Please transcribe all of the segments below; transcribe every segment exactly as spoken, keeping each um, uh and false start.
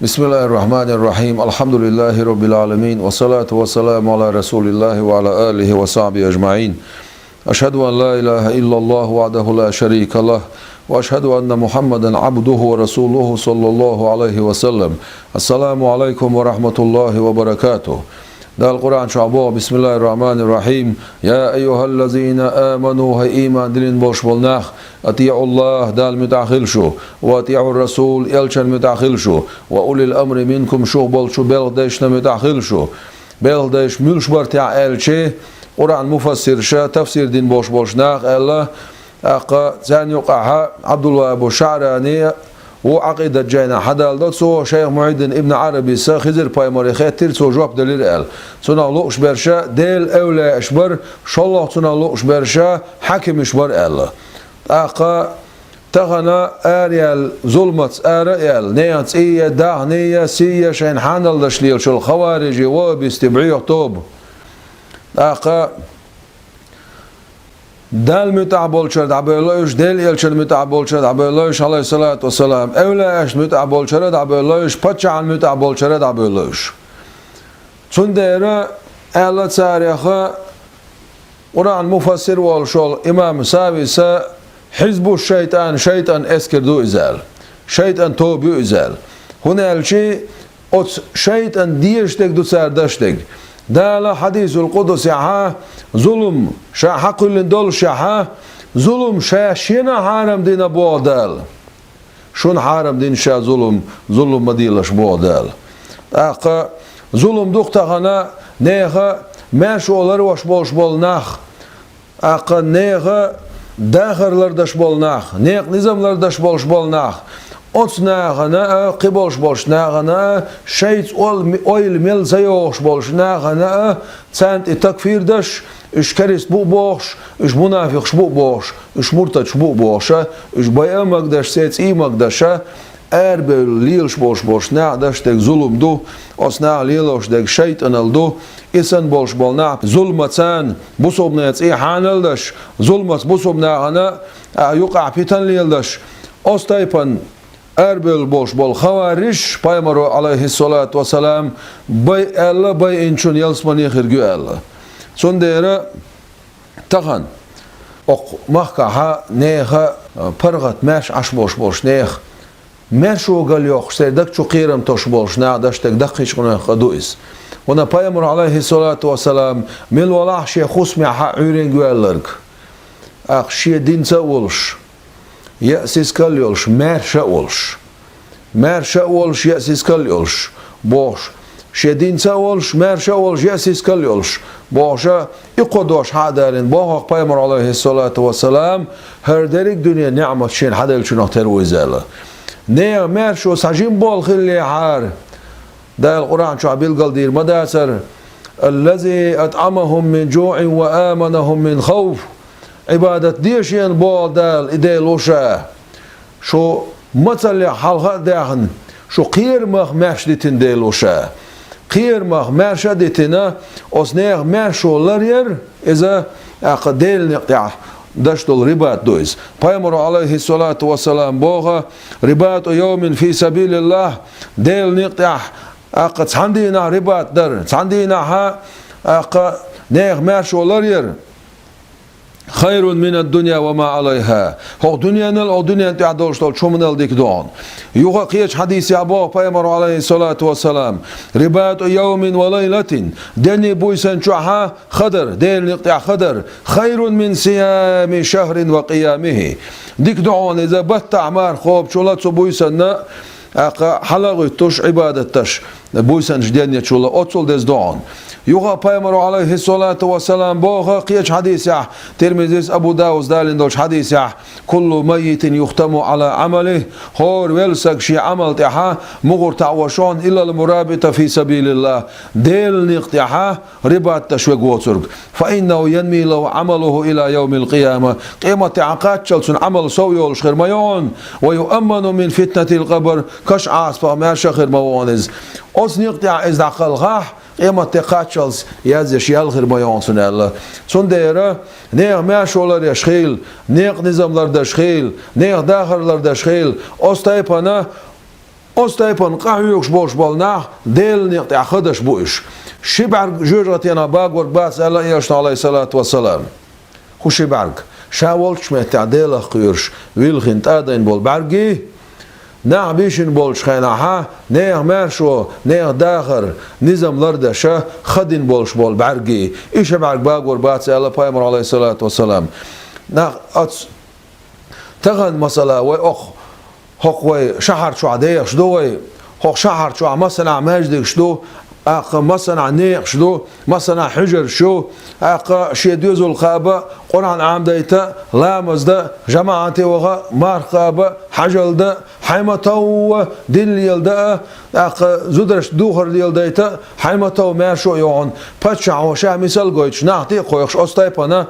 بسم الله الرحمن الرحيم. الحمد لله رب العالمين. والصلاة والسلام على رسول الله وعلى آله وصحبه أجمعين. أشهد أن لا إله إلا الله وحده لا شريك له، وأشهد أن محمدا عبده ورسوله صلى الله عليه وسلم. السلام عليكم ورحمة الله وبركاته. Дала Къуръан чохь боху: بسم الله الرحمن الرحيم. يا أيها الذين آمنوا, хӀай ийман диллина болуш болу нах, أطيعوا الله, Далла муьтӀахь хила шу, وأطيعوا الرسول, элчанна муьтӀахь хила шу, وأولي الأمر منكم, шух болчу белхан дайшна муьтӀахь хила шу. Белхан дайш муьлш бара техьа аьлча, Къуръан муфассирша, тафсир дина болуш болчу наха аьлла, тӀаккха царна юкъахь Ӏабдулваххьабу ШаӀрани ву, Ӏакъидат жайнахь хьадалдо цо, шайх Мухьйиддин ибн Ӏарабис Хизир пайхамаре хеттира, цо жоп делира аьлла. Цунах лууш берш Делан эвлаяаш бара, шолгӀа цунах лууш берш хьаькамаш бара аьлла. ТӀаккха тахана араяьлла, зуламаца ара а яьлла, нехан цӀий а, даьхни а, сий а шайна хьанал деш лелаш йолу хаварижи, ваххабисти, бӀеха тоба. ТӀаккха Далла муьтӀахь болчара дӀабевлла уьш, Делан элчанна муьтӀахь болчара дӀабевлла уьш, Ӏалайхиссалату вассалам, эвлаяашна муьтӀахь болчара дӀабевлла уьш, паччахьна муьтӀахь болчара дӀабевлла уьш. Цундела аьлла царех, Къуръан муфассир волуш волу имам Савис, хьизбу шайтӀан, шайтӀан эскар ду иза аьлла, шайтӀан тоба ю иза аьлла. ХӀунда аьлча оцу шайтӀан дезаш дерг ду цара даш дерг. Дала хьадисул къудсехь, зулам ша хьакхоьллина доллушехь, зулам ша шена хьарам дина боху Дала. Шуна хьарам дина ша зулам, зулам ма делаш боху Дала. ТӀаккха зулам ду-кх тахана нехан маьршо ларъеш болуш болу нах, тӀаккха нехан дахар лардеш болу нах, некъан низам лардеш болуш болу нах, оцу нахана а, кхин болуш болчу нахана а, шайца ол-, ойла мел ца йогӀуш болчу нахана а, царна тӀе такфир деш, уьш керист бу а бохуш, уьш мунафикъаш бу а бохуш, уьш муртадаш бу а бохуш, уьш байа а магадеш, цӀий а магадеш, арабевлла лелаш болуш болчу наха даш дерг зулам ду, оцу наха лелош дерг шайтӀанал ду, и санна болуш болу нах зуламаца бусалбанийн цӀий хьанал деш, зуламаца бусалба нахана а юкъахь питана леладеш, оцу тайпана арабевлла болуш болу хаварижаш пайхамаро, Ӏалайхиссалату вассалам, байъа аьлла, байинчун ялсамане хир ю аьлла. Цундела тахана окху махкахь нехан, паргӀат маьрша Ӏаш болуш болчу нехан маьршо галйоккхуш, церан даг чу кхерам тосуш болчу наха даш дерг даккхийчу къинойх къа ду иза. ХӀунда пайхамаро, Ӏалайхиссалату вассалам, мила валахь шен хӀусамехь Ӏуьйренга ваьлларг, тӀаккха шен динца а волуш, яа сискал а йолуш, маьрша а волуш. Маьрша а волуш, яа сискал а йолуш, бохуш. Шен динца а волуш, маьрша а волуш, яа сискал а йолуш, бохуш, и кхо дош хьа а далийна, боху-кх пайхамаро, Ӏалайхиссалату вассалам, хӀара дерриг а дуьненан неӀмат шена хьаделлачунах тера ву иза аьлла. Нехан маьршо схьа жима болу хиллехьара, Дала Къуръан чохь билгалдийр ма дацара: «Аллази атӀамахум мин жуӀин ва аманахум мин хавф». Ӏибадат де шена боху Дала, и Дела ву ша. Шу мацаллех хьалха а даьхна, шу кхерамах маьрша дитина Дела ву ша. Кхерамах маьрша а дитина, оцу нехан маьршо ларъяр, иза, тӀаккха, Делан некъа тӀехь даш долу рибат ду иза. Пайхамаро, Ӏалайхиссалату вассалам, боху: «Рибату йовмин фи сабилиллахь», Делан некъа тӀехь, тӀаккха, цхьана дийнахь рибат дар, цхьана дийнахь, тӀаккха, нехан маьршо ларъяр. «Хайрун минад-дунья ва ма Ӏалайхьа». ХӀокху дуьненал, хӀокху дуьнен тӀехь долуш долчу хӀуманал дика ду хьуна. Юха кхечу хьадисехь боху пайхамаро, Ӏалайхиссалату вассалам: «Рибату йовмин ва лайлатин», денний буьйсан чохь ха дар, Делан некъа тӀехь ха дар, «хайрун мин сиями шахрин ва къиямихи». Дика ду хьуна иза баттахь марха кхобучул а, цу буьйсанна, тӀаккха, хьала а гӀуьттуш, Ӏибадат деш, буьйсанаш денначул а, оццул деза ду хьуна. Юха а пайхамаро, Ӏалайхиссалату вассалам, боху кхечу хьадисехь, Тирмизис, Абу Давудс далийна долчу хьадисехь: «Куллу маййитин юхтаму Ӏала Ӏамалихь», хӀора велла саг шен Ӏамал тӀехь мухӀар таӀош ду хьуна, «иллал мурабиту фи сабилиллахь», Делан некъа тӀехь рибат деш верг воцург. «Фа иннаху янми лаху Ӏамалуху ила йовмил къияма». Къематехь кхаччалц цуьнан Ӏамал сов йолуш хир ма ю хьуна. «Ва юамману мин фитнатил къабр», каш Ӏазапах маьрша хир ма ву хьуна иза. Оцу некъа тӀехь иза дӀакхалхахь, къематде кхаччалц яздеш ял хир ма ю хьуна цуьнан аьлла. Цундела нехан маьршо ларъеш хила, некъан низам лардеш хила, нехан дахар лардеш хила, оцу тайпана Оцу тайпана къахьоьгуш болуш болу нах Делан некъа тӀехь хадаш бу уьш. Ши бӀаьрг жоьжахатенах багорг бац аьлла Элчано, Ӏалайхиссалату вассалам. ХӀун ши бӀаьрг? Ша волчу меттехь Делах кхоьруш, вилхина тӀадайна болу бӀаьргий, нах бийшина болчу хенахьа, нехан маьршо, нехан дахар, низам лардаша, хадина болуш болу бӀаьргий. И ши бӀаьрг багор бац аьлла Пайхамар, Ӏалайхиссалату вассалам. Нах оцу Тахана, масала, вай оху, хӀокху вай шахьар чохь дехаш ду вай, хӀокху шахьар чохь массанхьа маьждигаш ду, тӀаккха массанхьа некъаш ду, массанхьа хьуьжарш ю, тӀаккха шен доьзал кхаба, Къуръан Ӏамадайта, ламаз дан, жамаӀате ваха, марха кхаба, хьажал дан, хьайн ма-товва дин леладан, тӀаккха зударшна духар леладайта, хьайн ма-товва маьршо а йохьун, паччахьо ша мисал гойтуш, нах тӀе а кхойкхуш, оцу тайпана,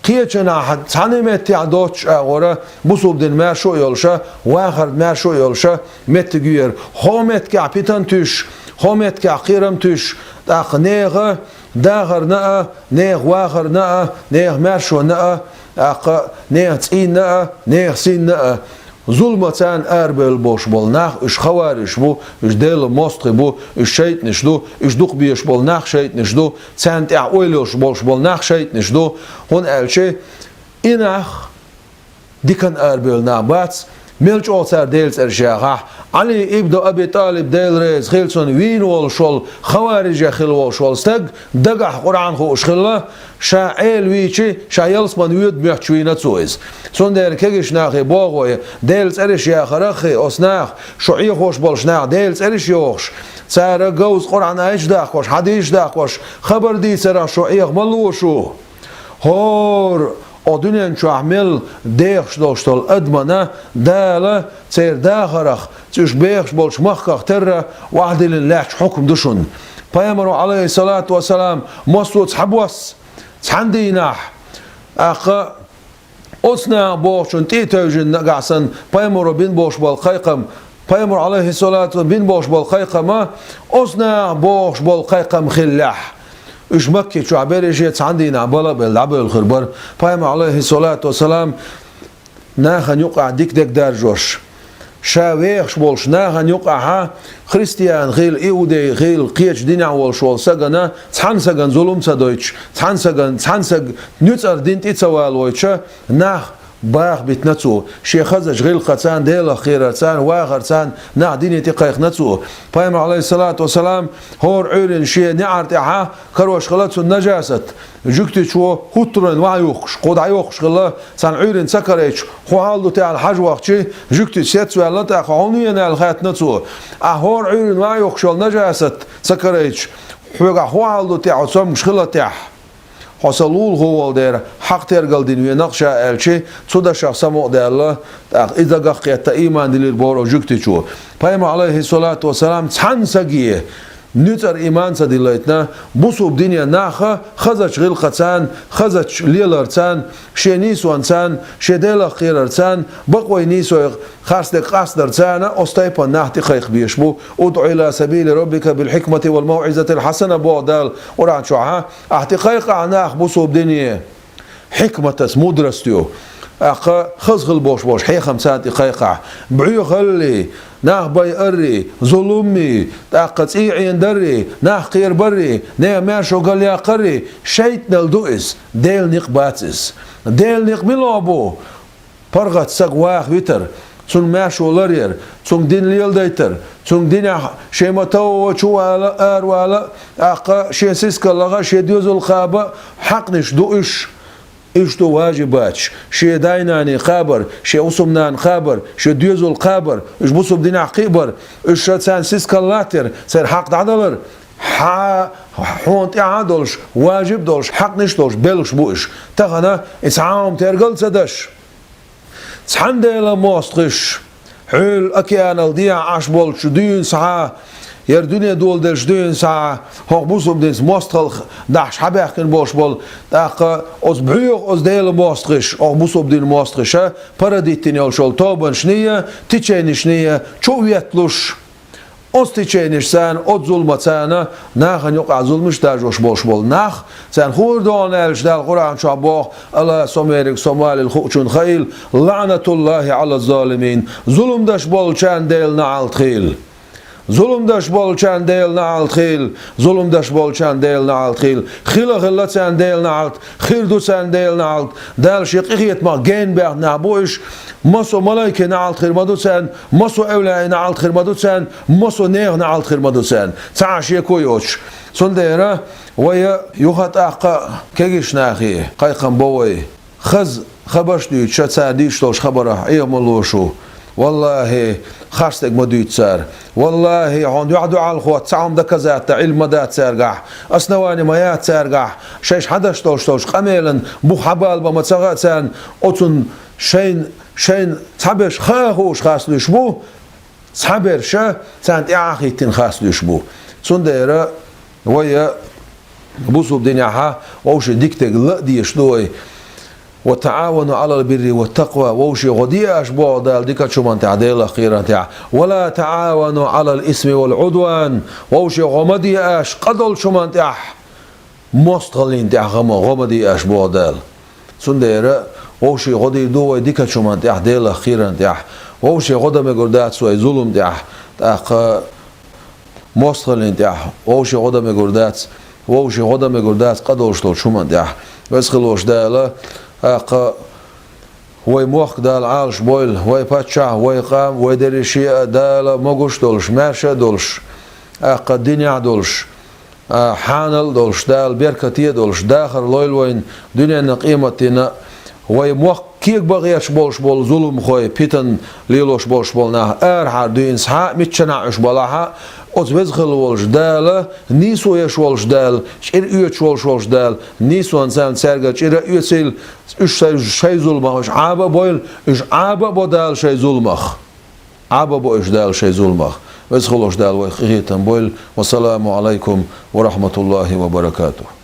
кхечанхьа цхьана меттехь доцуш агӀора, бусулба дин маьршо а йолуша, вахарна маьршо а йолуша, меттиг ю яра. ХӀокху меттигехь питан туьйсуш, хӀокху меттигехь кхерам туьйсуш, тӀаккха нехан дахарна а, нехан вахарна а, нехан маьршонна а, тӀаккха нехан цӀийнна а, нехан синна а. Зуламаца арабевлла болуш болу нах, уьш хавариш бу, уьш Делан мостагӀий бу, уьш шайтӀанаш ду, уьш дукха безаш болу нах шайтӀанаш ду, царна тӀехь ойла йолуш болуш болу нах шайтӀанаш ду, хӀунда аьлча и нах диканна арабевлла нах бац, мел чӀогӀа цара Делан цӀераш яхахь. Ӏали ибн Аби ТӀалиб, Дела реза хила цунна, вийна волуш волу, хаварижех хила волуш волу стаг, дагахь Къуръан хууш хилла, ша Ӏела вийча, ша ялсамане воьду моьттуш вийна цо иза. Цундела кегийчу нахе боху вай, Делан цӀераш яхарх а, оцу наха, шу Ӏехош болуш наха Делан цӀераш йохуш, цара говза Къуръан аяташ дахкош, хьадисаш дахкош, хабар дийцарх шу Ӏеха ма ло шу. ХӀора оцу дуьнен чохь мел дехаш долуш долу адамана Дала церан дахарх, уьш бехаш болчу махках терра, охьадиллина лаьтташ хьукма ду шуна. Пайхамаро, Ӏалайхиссалату вассалам, массо а цхьабосса, цхьана дийнахь, тӀаккха оцу наха бохучун тӀе а тевжина нагахь санна, Пайхамаро бина болуш болу кхайкхам, Пайхамаро, Ӏалайхиссалату, бина болуш болу кхайкхама, оцу наха бохуш болу кхайкхам хиллехь, уьш Макки чохь берриш а цхьана дийнахь бала а белла дӀабевлла хир бара. Пайхамар, Ӏалайхиссалату вассалам, нахана юкъахь дика дегдаржош, ша вехаш болуш нахана юкъахьа, христиан хила, иудей хила, кхечу динехь волуш волу сагана, цхьана сагана зулум ца дойтуш, цхьана сагана, цхьана саг нуьцкъара дин тӀе ца валавойтуша, нах баха битина цо, шен хазачу гӀиллакхаца, Делах кхерарца, вахарца нах дине тӀе кхайкхина цо. Пайхамар, Ӏалайхиссалату вассалам, хӀора Ӏуьйрина шен неӀар тӀехьа карош хилла цуьнан нажасат. Жуьгтичо хӀуттаройн ваха юхкуш, кху дӀайохкуш хилла, царна Ӏуьйрина ца карайча, хӀун хьал ду те аьлла хьажа вахча, жуьгтича сецваьлла, тӀаккха хьо хӀун вена аьлла хаьттина цо. Ахь хӀора Ӏуьйрина ваха юхкуш йолу нажасат ца карайча, хьоьгахь хӀун хьал ду те, хьо цомгуш хилла техь? Хьо сан лулахо волу дера, хьакъ тергал дина венах ша аьлча, цу дашах самукъадаьлла, тӀаккха и дагах а кхетта, ийман дилира бохура жуьгтичо. Пайхамар, Ӏалайхиссалату вассалам, цхьана саге нуьцкъара ийман ца дилайтина, бусулба дине наха хазачу гӀиллакхаца, хазачу леларца, шен нийсонца, шен Делах кхерарца, бакъвай нийсойх харцдерг къастарца оцу тайпана нах тӀе кхайкха безаш бу. «ادع إلى سبيل ربك بالحكمة والموعظة الحسنة», боху Дала Къуръан чохьа, ахь тӀе кхайкхахь нах бусулба дине хьикматаца, мудростью, тӀаккха хаза хила бохуш болчу хьехамца тӀе кхайкхахь, бӀоьхаллий, нах байаррий, зуламмий, тӀаккха цӀий Ӏенадаррий, нах кхерабаррий, нехан маьршо галъяккхаррий, шайтӀанал ду иза, Делан некъ бац иза. Делан некъ мила бу? ПаргӀат саг ваха витар, цуьнан маьршо ларъяр, цуьнга дин леладайтар, цуьнга динехь шен ма-товва чувала, аравала, тӀаккха шен сискал лаха, шен доьзал кхаба хьакънаш ду уьш. Уьш ду важибаташ: шен дай-наний кхабар, шен хӀусамнана кхабар, шен доьзал кхабар, уьш бусулба динехь кхиабар, уьш ша царна сискал латтар, церан хьакъ дӀадалар, хьа-, хьуна тӀехь а долуш, важиб а долуш, хьакънаш а долуш белхаш бу уьш. Тахана и цхьа а хӀума тергал а ца деш, цхьана Делан мостагӀаш, хьуьлла океанал дехьа Ӏаш болчу дуьйна схьа, яра дуьне доладелчу дуьйна схьа, хӀокху бусулба динца мостагӀалла дахьаш хьабаьхкина болуш болу, тӀаккха оцу бӀоьху оцу Делан мостагӀаш, хӀокху бусулба динан мостагӀаша, паргӀатдиттина йолуш йолу тобанашний, теченешний чу а ветталуш, оцу теченашца, оцу зуламаца нахана юкъахь зуламаш даржош болуш болу нах, царна хӀун хир ду аьлча, Дала Къуръан чохь боху: «Ала, со мерг, со малийла хуучунна хаийла, лаӀнатуллахӀи Ӏала ззалимин, зулам деш болчарна Делан наӀалт хуьлда». Зулам деш болчарна Делан наӀалт хийла, зулам деш болчарна Делан наӀалт хийла, хила хилла царна Делан наӀалт, хир ду царна Делан наӀалт. Дала шен къинхетамах гена баьхна нах бу уьш, массо а малайкий наӀалт хир ма ду царна, массо а эвлаяий наӀалт хир ма ду царна, массо а нехан наӀалт хир ма ду царна. Цхьа а шеко йоцуш. Цундела вай юха а тӀаккха кегийчу нахе кхайкхам бо вай. Хаза хабарш а дуьйцуш, цара дийцуш долчу хабарах Ӏеха ма ло шу. ВаллахӀи, харц дерг ма дуьйцу цара. ВаллахӀи, хьуна дуьхьал-дуьхьал хӀотта цхьа хӀума доказать дан Ӏилма ма дац цаьргахь, основани ма яц цаьргахь, шайша хьадеш долуш долчу къамелан бух хьабалабан ма ца хаьа царна, оцунна шайна, шайна цхьаберш хаа хууш хасдуьйш бу, цхьаберш а царна тӀаьхьахӀиттина хасдуьйш бу. Цундела вай а бусулба динехь а вовшийн дика дерг ла а дезаш ду вай. «Ва таӀавану Ӏалал бирри ва такъва», вовшийн гӀо де аш боху Дала дикачу хӀуманна тӀехь, Делах кхеран тӀехь. «Ва ла таӀавану Ӏалал исми вал Ӏудван», вовшийн гӀо ма де аш къа долчу хӀуманна тӀехь, мостагӀаллин тӀехь гӀо ма, гӀо ма де аш боху Дала. Цундела вовшийн гӀо дийр ду вай дикачу хӀуманна тӀехь, Делах кхеран тӀехь. Вовшийн гӀо дан мегар дац вай зулам тӀехь, тӀаккха мостагӀаллин тӀехь. Вовшийн гӀо дан мегар дац, вовшийн гӀо дан мегар дац къа долуш долчу хӀуманна тӀехь. Веза хилла волчу Дала, тӀаккха вай мохк Дала Ӏалаш бойла, вай паччахь, вай къам, вай дерриге а Дала могуш а долуш, маьрша а долуш, тӀаккха динехь а долуш, а, хьанал а долуш, Дала беркате а долуш, дахар лойла вайна дуьненна, къематдийнна. Вай мохк кегабан гӀерташ болуш болу зуламхой, питан лелош болуш болу нах арахьара дуьйна схьа а, миччанахь уьш балахь а, оцу Веза хилла волчу Дала, нийсо еш волчу Дала, чӀир оьцуш волуш волчу Дала, нийсонан царна цаьрга чӀир а оьцийла, уьш шайн, шайн зуламах уьш Ӏаба а бойла, уьш Ӏаба а бо Дала шайн зуламах. Ӏаба а бо уьш Дала шайн зуламах. Веза хилла волчу Дала вайх къинхетам бойла. Вассаламу Ӏалайкум ва рахьматуллахӀи ва баракатухӀ.